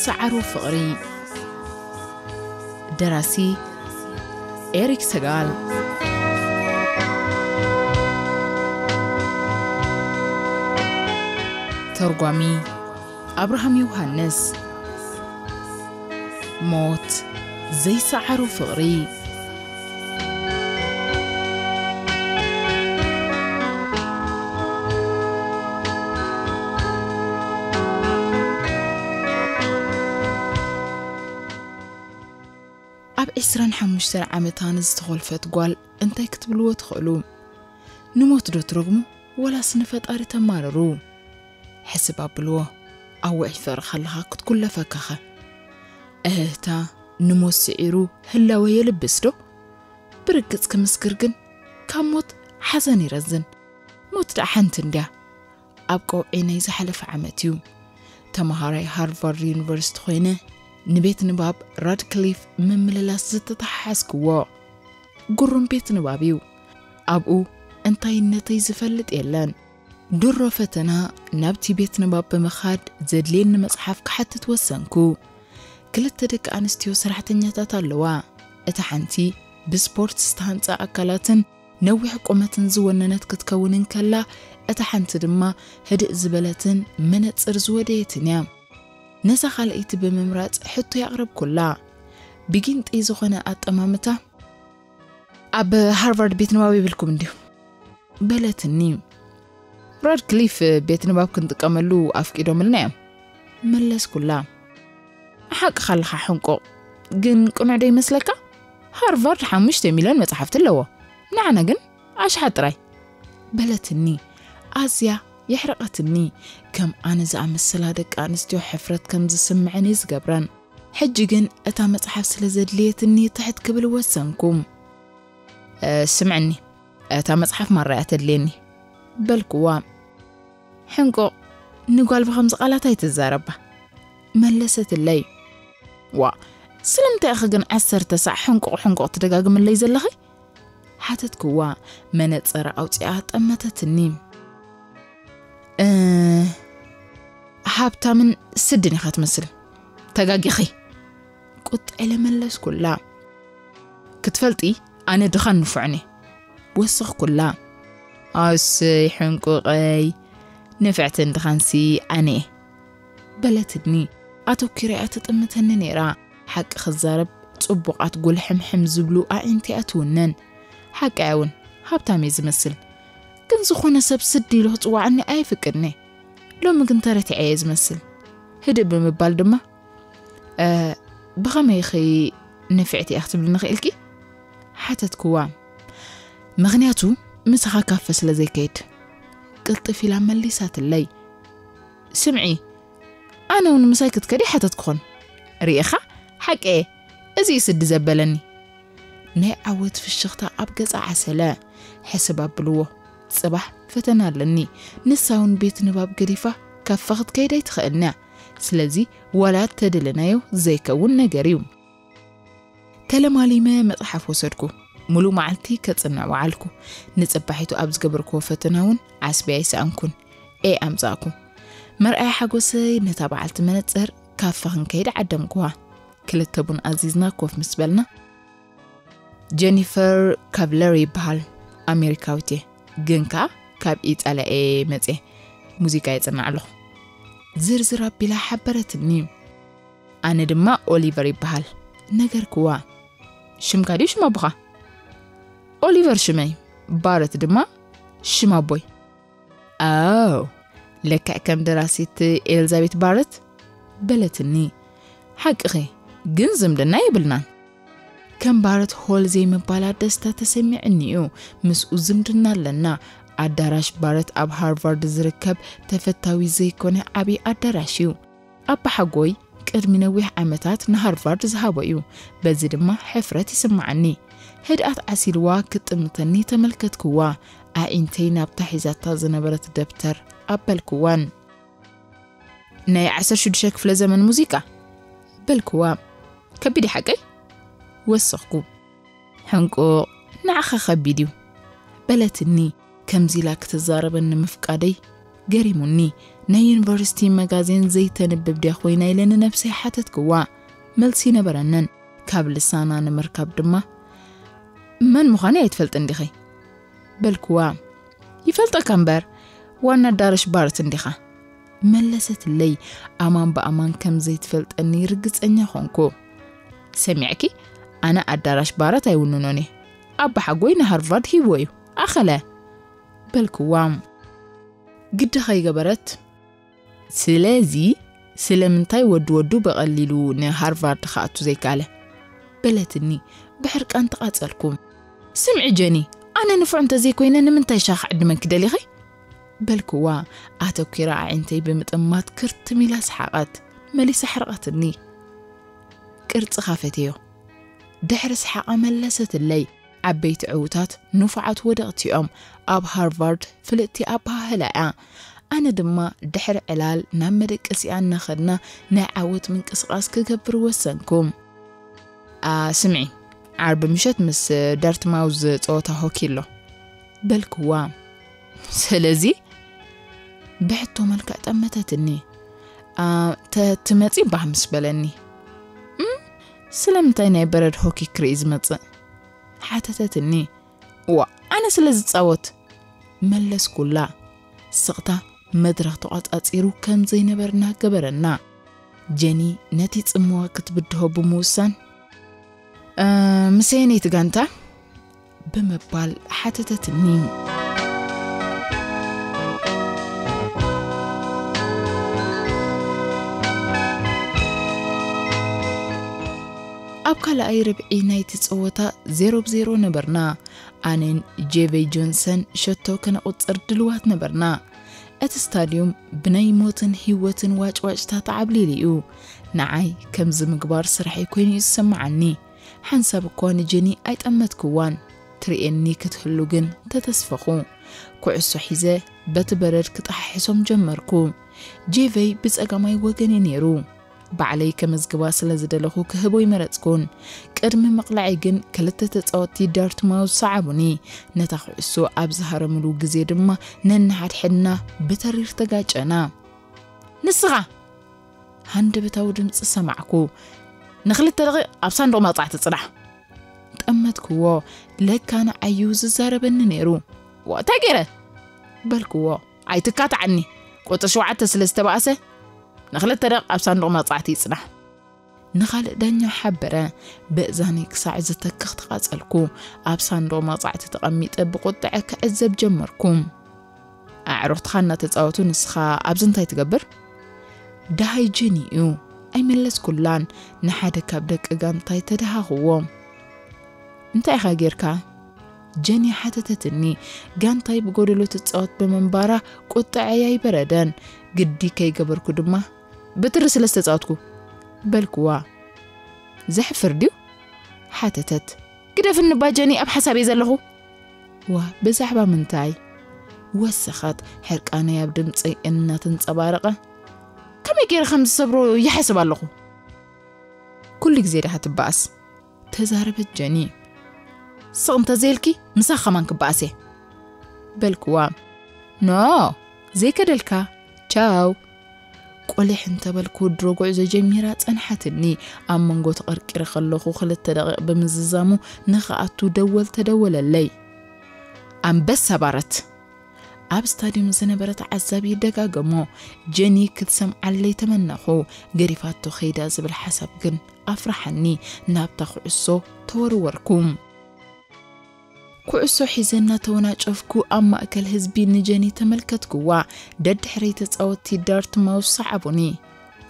ጻዕሩ ፍቕሪ። ደራሲ ኤሪክ ሰጋል። ተርጓሚ ኣብርሃም ዮሃንስ። ሞት ዘይሰዓሮ ፍቕሪ። ኣብ ዕስራን ሓሙሽተን ዓመታ ንዝተኾልፈት ጓል እንታይ ክትብልዎ ትኽእሉ? ንሞት ዶ ትረግሙ ወላስ ንፈጣሪ ተማርሩ? ሕስብ ኣብልዎ፣ ኣብ ውዑይ ፍቕሪ ከለኻ ክትኩለፈካኸ? እህህታ፣ ንሞት ስዒሩ ህላወ የልብስ ዶ? ብርግጽ ክምስክር ግን፣ ካብ ሞት ሓዘን ይረዝን። ሞት ደኣ ሓንቲ እንድያ። ኣብ ቀውዒ ናይ ዝሓለፈ ዓመት እዩ። ተመሃራይ ሃርቫርድ ዩኒቨርሲቲ ኮይነ፣ ንቤት ንባብ ራድክሊፍ ምምልላስ ዝተተሓሓዝክዎ። ግሩም ቤት ንባብ እዩ። ኣብኡ እንታይነተይ ዝፈልጥ የለን። ድሮ ፈተና ናብቲ ቤት ንባብ ብምኻድ ዘድልየኒ መጽሓፍ ክሓትት ወሰንኩ። ክልተ ደቂ ኣንስትዮ ሰራሕተኛታት ኣለዋ። እታ ሓንቲ ብስፖርት ዝተሃንጸ ኣካላትን ነዊሕ ቁመትን ዝወነነት ክትከውን እንከላ፣ እታ ሓንቲ ድማ ህድእ ዝበለትን መነጽር ዝወደየትን እያ። ነዛ ካልኣይቲ ብምምራጽ ሕቶ ያቕረብኩላ። ብጊንጢ ዝኾነ ኣጠማምታ፣ "ኣብ ሃርቫርድ ቤት ንባብ ይብልኩም እንዲዩ?" በለትኒ። "ራድክሊፍ ቤት ንባብ ክንጥቀመሉ ኣፍቂዶምልና እዮም," መለስኩላ። "ሓቅኻ ኣለኻ ሕንቁቕ፣ ግን ቅኑዕ ዶ ይመስለካ? ሃርቫርድ ሓሙሽተ ሚልዮን መጽሓፍቲ ኣለዎ፣ ንዓና ግን ኣሽሓት ጥራይ," በለትኒ። ኣዝያ የሕረቐትኒ። ከም ኣነ ዝኣመሰላ ደቂ ኣንስትዮ ሕፍረት ከም ዝስምዐን እዩ ዝገብረን። ሕጂ ግን እታ መጽሓፍ ስለ ዘድልየትኒ ትሕት ክብል ወሰንኩ። "እ፣ ስምዕኒ፣ እታ መጽሓፍ ማራ እያ ተድልየኒ," በልኩዋ። "ሕንቁቕ፣ ንጓል ብኸምዚ ቃላት ኣይትዛረባ," መለሰትለይ። "ዋ፣ ስለምንታይ ኢኺ ግን ዓሰርተ ሳዕ ሕንቁቕ ሕንቁቕ ትደጋግምለይ ዘለኺ?" ሓተትክዋ። መነጸር ኣውጺኣ ጠመተትኒ። "እ፣ ሃብታምን ስድን ኢኻ ትመስል። ተጋጊኺ," ቁጥዕ ኢለ መለስኩላ። "ክትፈልጢ፣ ኣነ ድኻን ንፉዕን እየ," ወሰኽኩላ። "ኣሰይ ሕንቁቐይ፣ ንፍዕትን ድኻንሲ ኣነ እየ," በለትኒ። ኣተኲራ እያ ትጥምተኒ ነይራ። ሓቂ ክዛረብ፣ ጽቡቓት ጉልሕምሕም ዝብሉ ኣዒንቲ እያ ትውነን። ሓቂ እያ እውን፣ ሃብታም እየ ዝመስል። ግን ዝኾነ ሰብ ስዲ ኢሉ ክጽዋዓኒ ኣይፍቅድን እየ። ሎሚ ግን ተረቲዐ እየ ዝመስል። ህድእ ብምባል ድማ፣ "እ፣ ብኸመይ ኢኺ ንፍዕቲ እያ ክትብልኒ ክኢልኪ?" ሓተትክዋ። "ምኽንያቱ ምሳኻ ካፈ ስለ ዘይከይድ," ቅልጥፍ ኢላ መሊሳትለይ። "ስምዒ፣ ኣነ እውን ምሳይ ክትከዲ ሓተትክኹን። ርኢኻ? ሓቂ እየ። እዚ እዩ ስዲ ዘበለኒ." ናይ ዓወት ፍሽኽታ ኣብ ገጻ ዓሰለ። ሕስብ ኣብልዎ። ጽባሕ ፈተና ኣለኒ። ንሳ እውን ቤት ንባብ ገዲፋ ካፈ ክትከይድ ኣይትኽእልን እያ። ስለዚ ዋላ እተደለናዮ ዘይከውን ነገር እዩ። ተለማሊመ መጽሓፍ ወሰድኩ። ሙሉእ መዓልቲ ከጽንዕ ወዓልኩ። ንጽባሒቱ ኣብ ዝገበርክዎ ፈተና እውን ዓስቢ ኣይሰኣንኩን። ኤ ኣምጻእኩ። መርኣያ ሓጎሰይ ነታ በዓልቲ መነጽር ካፈ ክንከይድ ዓደምክዋ። ክልተ ቡን ኣዚዝና ኮፍ ምስ በልና፣ "ጀኒፈር ካቭለሪ ይበሃል። ኣሜሪካዊት እየ፣ ግን ከኣ ካብ ኢጣልያ እየ መጽየ። ሙዚቃ የጽንዕ ኣለኹ," ዝርዝር ኣቢላ ሓበረትኒ። "ኣነ ድማ ኦሊቨር ይበሃል," ነገርክዋ። "ሽምካ ድዩ ሽም ኣቦኻ?" "ኦሊቨር ሽመይ፣ ባረት ድማ ሽም ኣቦይ." "ኣው፣ ልክዕ ከም ደራሲት ኤልዛቤት ባረት?" በለትኒ። "ሓቅኺ፣ ግን ዝምድና የብልናን። ከም ባረት ሆል ዘይምባላ ደስታ ተሰሚዕኒ እዩ። ምስኡ ዝምድና ኣለና። ኣዳራሽ ባረት ኣብ ሃርቫርድ ዝርከብ ተፈታዊ ዘይኮነ ዓቢ ኣዳራሽ እዩ። ኣባሓጎይ ቅድሚ ነዊሕ ዓመታት ንሃርቫርድ ዝሃቦ እዩ። በዚ ድማ ሕፍረት ይስምዓኒ።" ህድኣት ዓሲልዋ ክትጥምተኒ ተመልከትክዋ። ኣዒንተይ ናብታ ሒዛታ ዝነበረት ደብተር ኣበልክዋን። "ናይ ዓሰርተ ሽዱሽተ ክፍለ ዘመን ሙዚቃ?" በልክዋ። "ከቢድ እዩ ሓቀይ?" ወሰኽኩ። "ሕንቁቕ፣ ንዓኻ ከቢድ እዩ," በለትኒ። ከምዚ ኢላ ክትዛረበኒ ምፍቃደይ ገሪሙኒ። ናይ ዩኒቨርሲቲ መጋዜን ዘይተንብብ ድያ ኮይና ኢለ ንነብሰይ ሓተትክዋ። መልሲ ነበረንን። ካብ ልሳና ንምርካብ ድማ፣ "መን ምዃነይ ኣይትፈልጥን ዲኺ?" በልክዋ። "ይፈልጠካ እምበር፣ ዋና ኣዳራሽ ባርት እንዲኻ?" መለሰትለይ። ኣማን ብኣማን ከም ዘይትፈልጠኒ ርግጸኛ ኾንኩ። "ሰሚዕኪ፣ ኣነ ኣዳራሽ ባርት ኣይውንኖን እየ። ኣባሓጎይ ንሃርቫርድ ሂብዎ እዩ። ኣኸለ!" በልክዋ። ግዲ ከይገበረት፣ "ስለዚ ስለምንታይ ወዲ ወዱ ብቐሊሉ ንሃርቫርድ ክኣቱ ዘይከኣለ?" በለትኒ። ብሕርቃን ተቓጸልኩ። "ስምዒ ጀኒ፣ ኣነ ንፉዕ እንተዘይኮይነ ንምንታይ ሻኽ ዕድመን ክደሊኺ?" በልክዋ። ኣተኲራ ኣዒንተይ ብምጥማት ክርትም ኢላ ሰሓቐት። መሊሳ ሕረቐትኒ። ቅርጽኻ ፈትዮ። ድሕሪ ሰሓቓ መለሰትለይ። ዓበይቲ ዕዉታት ንፉዓት ወደቕቲ እዮም። ኣብ ሃርቫርድ ፍልጥቲ ኣበሃህላ እያ። ኣነ ድማ ድሕሪ ዕላል ናብ መደቀሲኣ እናኸድና ናይ ዓወት ምንቅስቓስ ክገብር ወሰንኩ። "ኣ፣ ስምዒ፣ ዓርቢ ምሸት ምስ ዳርትማውዝ ጸወታ ሆኪ ኣሎ" በልክዋ። "ስለዚ?" ብሕቶ መልክዕ ጠመተትኒ። "ኣ፣ ተ-፣ ትመጺ ባህ ምስ በለኒ።" "እም፣ ስለምንታይ ናይ በረድ ሆኪ ክርኢ ዝመጽእ?" ሓተተትኒ። "ዋ፣ ኣነ ስለ ዝጻወት!" መለስኩላ። ስቕታ መድረኽ ተቖጻጺሩ ከም ዘይነበርና ገበረና። ጀኒ ነቲ ጽምዋ ክትብድሆ ብምውሳን፣ "እ፣ ምስ ኣየነይቲ ጋንታ?" ብምባል ሓተተትኒ። ኣብ ካልኣይ ርብዒ ናይቲ ጸወታ ዜሮ ብ ዜሮ ነበርና። ኣነን ጄቨይ ጆንሰን ሸቶ ከነቑጽር ድልዋት ነበርና። እቲ ስታድዩም ብናይ ሞትን ህይወትን ዋጭዋጭታ ተዓብሊሉ እዩ። ንዓይ ከምዚ ምግባር ስራሐይ ኮይኑ እዩ ዝስምዓኒ። ሓንሳብ እኳ ንጀኒ ኣይጠመትክዋን። ትርእየኒ ክትህሉ ግን ተተስፈኹ። ኩዕሶ ሒዘ በቲ በረድ ክጠሓሕሶም ጀመርኩ። ጄቨይ ብጸጋማይ ወገን እዩ ነይሩ። ባዕለይ ከመዝግባ ስለ ዝደለኹ ክህቦ ይመረጽኩን። ቅድሚ ምቕላዐይ ግን ክልተ ተጻወትቲ ዳርትማውዝ ሰዓቡኒ። ነታ ኩዕሶ ኣብ ዝሃረምሉ ግዜ ድማ ነንሓድሕድና ብተሪር ተጋጨና። "ንስኻ!" ሃንደበታዊ ድምጺ ሰማዕኩ። "ንኽልተ ደቒቕ ኣብ ሳንዱቕ መቕጻዕቲ ጽናሕ!" ጠመትክዎ። ለካ ንዓዩ ዝዛረበኒ ነይሩ። "ዋ፣ እንታይ ገይረ?" በልክዎ። "ኣይትካትዓኒ። ቁጽሪ ሸውዓተ ስለ ዝተባእሰ፣ ንኽልተ ደቕ ኣብ ሳንዱቕ መቕጻዕቲ ይጽናሕ።" ንኻልእ ዳኛ ሓበረ። ብእዛነይ ክሳዕ ዝተክኽ ተቓጸልኩ። ኣብ ሳንዱቕ መቕጻዕቲ ተቐሚጠ ብቑጥዐ ክዕዘብ ጀመርኩ። ኣዕሩኽትኻ እናተጻወቱ ንስኻ ኣብዚ እንታይ ትገብር? ደሃይ ጀኒ እዩ። ኣይመለስኩላን። ንሓደ ካብ ደቂ ጋንታይ ተደሃኽዎ። "እንታይ ኢኻ ጌርካ?" ጀኒ ሓተተትኒ። ጋንታይ ብጎደሎ ትጻወት ብምንባራ ቁጥዐይ ኣይበረደን። ግዲ ከይገበርኩ ድማ፣ "ብትሪ ስለ ዝተጻወትኩ" በልክዋ። "ዘሕፍር ድዩ?" ሓተተት። "ግደፍኒ እባ ጀኒ፣ ኣብ ሓሳብ እየ ዘለኹ።" "ዋ፣ ብዛዕባ ምንታይ?" ወሰኸት፣ ሕርቃነይ ኣብ ድምጸይ እናተንጸባረቐ። "ከመይ ገይረ ከም ዝሰብሮ ይሓስብ ኣለኹ።" "ኩሉ ግዜ ዲኻ ትበኣስ?" ተዛረበት ጀኒ። "ስቕ እንተዘይልኪ፣ ምሳኺ ከማን ክበኣስ እየ" በልክዋ። "ኖ፣ ዘይከደልካ። ቻው።" ቆሊሕ እንተበልኩ ድሮ ጉዕዞ ጀሚራ ጸንሓትኒ። ኣብ መንጎ ተቐርቂረ ከለኹ ክልተ ደቂቕ ብምዝዛሙ ንኽኣቱ ደወል ተደወለለይ። ኣንበሳ ባረት! ኣብ ስታድዩም ዝነበረ ተዓዛቢ ደጋገሞ። ጀኒ ክትሰምዓለይ ተመነኹ። ገዲፋቶ ከይዳ ዝብል ሓሳብ ግን ኣፍርሓኒ። ናብታ ኩዕሶ ተወርወርኩ። ኩዕሶ ሒዘ እናተወናጨፍኩ ኣብ ማእከል ህዝቢ ንጀኒ ተመልከትክዋ። ደድሕረይ ተጻወትቲ ዳርትማውዝ ሰዓቡኒ።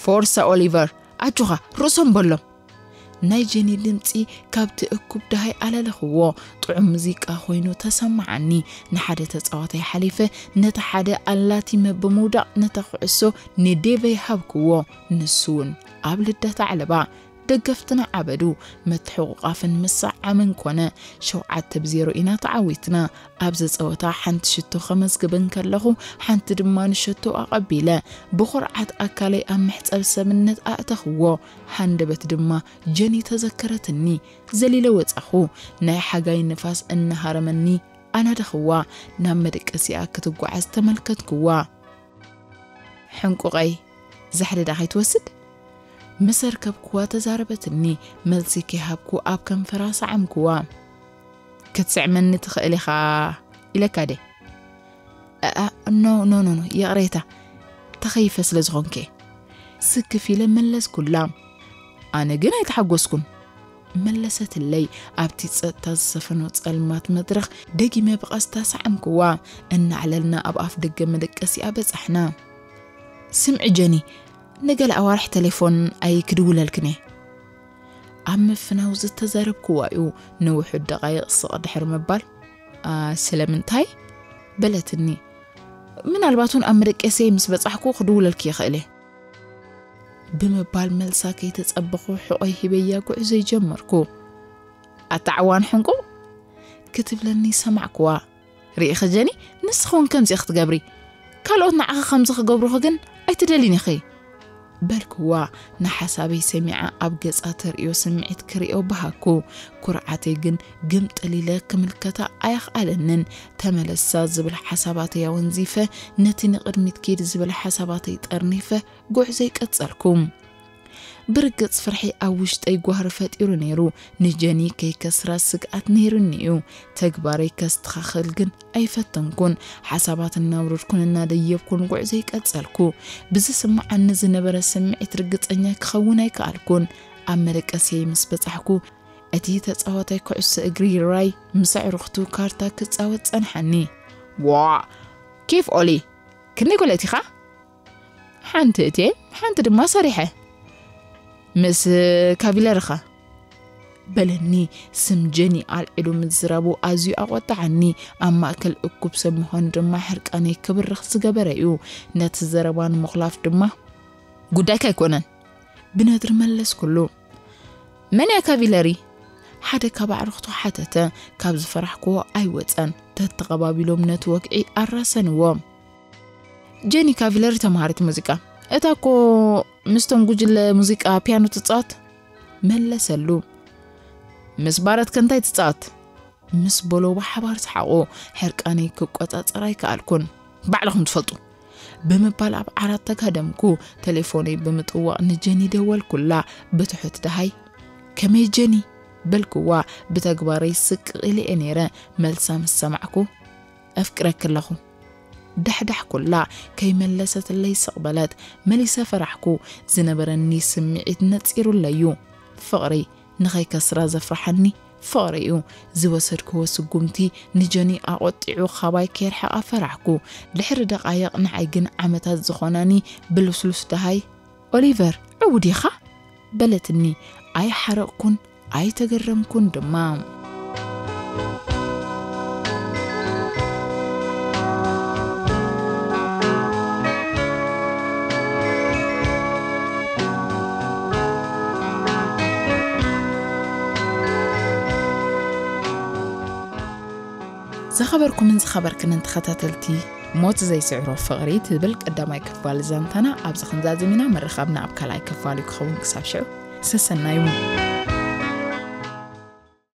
"ፎርሳ ኦሊቨር፣ ኣጆኻ፣ ርእሶም በሎም!" ናይ ጀኒ ድምጺ ካብቲ እኩብ ደሃይ ኣለለኽዎ። ጥዑም ሙዚቃ ኮይኑ ተሰማዓኒ። ንሓደ ተጻዋታይ ሓሊፈ ነቲ ሓደ ኣላቲመ ብምውዳቕ ነታ ኩዕሶ ንዴቨይ ሃብክዎ። ንሱ እውን ኣብ ልደት ኣዕለባ። ደገፍትና ዓበዱ። ምትሕቑቓፍን ምስዕዓምን ኮነ። ሸውዓተ ብ ዜሮ ኢና ተዓዊትና። ኣብዚ ጸወታ ሓንቲ ሽቶ ከመዝግብ እንከለኹ፣ ሓንቲ ድማ ንሸቶ ኣቐቢለ። ብኹርዓት ኣካለይ ኣብ መሕጸብ ሰብነት ኣእተኽዎ። ሃንደበት ድማ ጀኒ ተዘከረትኒ። ዘሊለ ወጻኹ። ናይ ሓጋይ ንፋስ እናሃረመኒ ኣናደኽዋ። ናብ መደቀሲኣ ክትጓዓዝ ተመልከትክዋ። ሕንቁቐይ፣ ዛሕሊ ዳ ከይትወስድ? ምስ ኣርከብክዋ ተዛረበትኒ። መልሲ ከይሃብኩ ኣብ ከንፈራ ሰዓምክዋ። ክትስዕመኒ ትኽእል ኢኻ ኢለካ ደ? ኣኣ፣ ኖ፣ ኖ፣ ኖ፣ ኖ፣ ይቕሬታ፣ ተኸይፈ ስለ ዝኾንከ። ስክፍ ኢለ መለስኩላ። ኣነ ግን ኣይተሓጎስኩን። መለሰትለይ። ኣብቲ ጸጥታ ዝሰፈኖ ጸልማት መድረኽ ደጊመ ብቐስታ ሰዓምክዋ። እናዕለልና ኣብ ኣፍ ደገ መደቀሲኣ በጻሕና። ስምዒ ጀኒ፣ ንገለ ኣዋርሕ ቴሌፎን ኣይክድውለልክን እየ። ኣብ ምፍናው ዝተዛረብክዋ እዩ። ንውሑድ ደቓይቕ ስቕ ድሕሪ ምባል፣ "ኣ፣ ስለምንታይ?" በለትኒ። "ምናልባት እውን ኣብ መደቀሰይ ምስ በጻሕኩ ክድውለልኪ ይኽእል እየ" ብምባል መልሳ ከይተጸበኹ ሕቖይ ሂበያ ጉዕዞይ ጀመርኩ። "ኣታ ዓዋን ሕንቁቕ" ክትብለኒ ሰማዕክዋ። "ርኢኺ ጀኒ፣ ንስኺ እውን ከምዚ ኢኺ ትገብሪ። ካልኦት ንዓኺ ከምዚ ክገብሩኺ ግን ኣይትደልይን ኢኺ" በልክዋ። ንሓሳበይ ሰሚዓ ኣብ ገጻ ተርእዮ ስምዒት ክርእዮ በሃኩ። ኩርዓተይ ግን ግምጥል ኢለ ክምልከታ ኣየኽኣለንን። ተመለሳ ዝብል ሓሳባተይ ኣወንዚፈ፣ ነቲ ንቕድሚት ኪድ ዝብል ሓሳባተይ ጠርኒፈ ጉዕዞይ ቀጸልኩ። ብርግጽ ፍርሒ ኣብ ውሽጠይ ጓህሪ ፈጢሩ ነይሩ። ንጀኒ ከይከስራ ስግኣት ነይሩኒ እዩ። ተግባረይ ከስተኻኽል ግን ኣይፈተንኩን። ሓሳባት እናውረድኩን እናደየብኩን ጉዕዞይ ቀጸልኩ። ብዝስምዓኒ ዝነበረ ስምዒት ርግጸኛ ክኸውን ኣይከኣልኩን። ኣብ መደቀስየይ ምስ በጻሕኩ፣ እቲ ተጻዋታይ ኩዕሶ እግሪ ራይ ምስ ኣዕሩኽቱ ካርታ ክጻወት ጸንሓኒ። "ዋእ! ኬፍ ኦሊ! ክንደይ ጎል ኣእቲኻ?" "ሓንቲ እትየ፣ ሓንቲ ድማ ሰሪሐ። ምስ ካቪለርኻ?" በለኒ። ስም ጀኒ ኣልዒሉ ምዝራቡ ኣዝዩ ኣቖጣዓኒ። ኣብ ማእከል እኩብ ሰብ ምዃኑ ድማ ሕርቃነይ ክብርኽ ዝገበረ እዩ። ነቲ ዘረባ ንምኹላፍ ድማ፣ "ጉዳይካ ኣይኮነን" ብነድሪ መለስኩሉ። "መን እያ ካቪለሪ?" ሓደ ካብ ኣዕሩኽቱ ሓተተ። ካብ ዝፈራሕክዎ ኣይወጸን። ተተቐባቢሎም ነቲ ወግዒ ኣራሰንዎ። "ጀኒ ካቪለሪ ተምሃሪት ሙዚቃ፣ እታ እኮ ምስቶም ጉጅለ ሙዚቃ ፒያኖ ትጻወት" መለሰሉ። "ምስ ባረትከ እንታይ ትጻወት?" ምስ በሎ ብሓባር ሰሓቑ። ሕርቃነይ ክቆጻጸር ኣይከኣልኩን። "ባዕልኹም ትፈልጡ" ብምባል ኣብ ዓራት ተጋደምኩ። ቴሌፎነይ ብምጥዋቕ ንጀኒ ደወልኩላ። ብትሑት ደሃይ፣ "ከመይ ጀኒ?" በልክዋ። ብተግባረይ ስቅቕ ኢለ እየ ነይረ። መልሳ ምስ ሰማዕኩ፣ "ኣፍቅረኪ ኣለኹ" ዳሕዳሕኩላ። ከይመለሰትለይ ስቕ በለት። መሊሰ ፈራሕኩ። ዝነበረኒ ስምዒት ነጺሩለይ እዩ። ፍቕሪ ንኸይከስራ ዘፍርሓኒ ፍቕሪ እዩ። ዝወሰድክዎ ስጉምቲ ንጀኒ ኣቖጢዑ ካባይ ከየርሕቓ ፈራሕኩ። ድሕሪ ደቓይቕ ንዓይ ግን ዓመታት ዝኾናኒ ብልስሉስ ደሃይ፣ "ኦሊቨር፣ ዕዉት ዲኻ?" በለትኒ። ኣይሓረቕኩን ኣይተገረምኩን ድማ። ዝኸበርኩምን ዝኸበርክንን ተኸታተልቲ፣ ሞት ዘይስዕሮ ፍቕሪ ትብል ቀዳማይ ክፋል ዛንታና ኣብዚ ክንዛዝም ኢና። ምርኻብና ኣብ ካልኣይ ክፋል እዩ ክኸውን። ክሳብ ሽዑ ሰሰናዩ።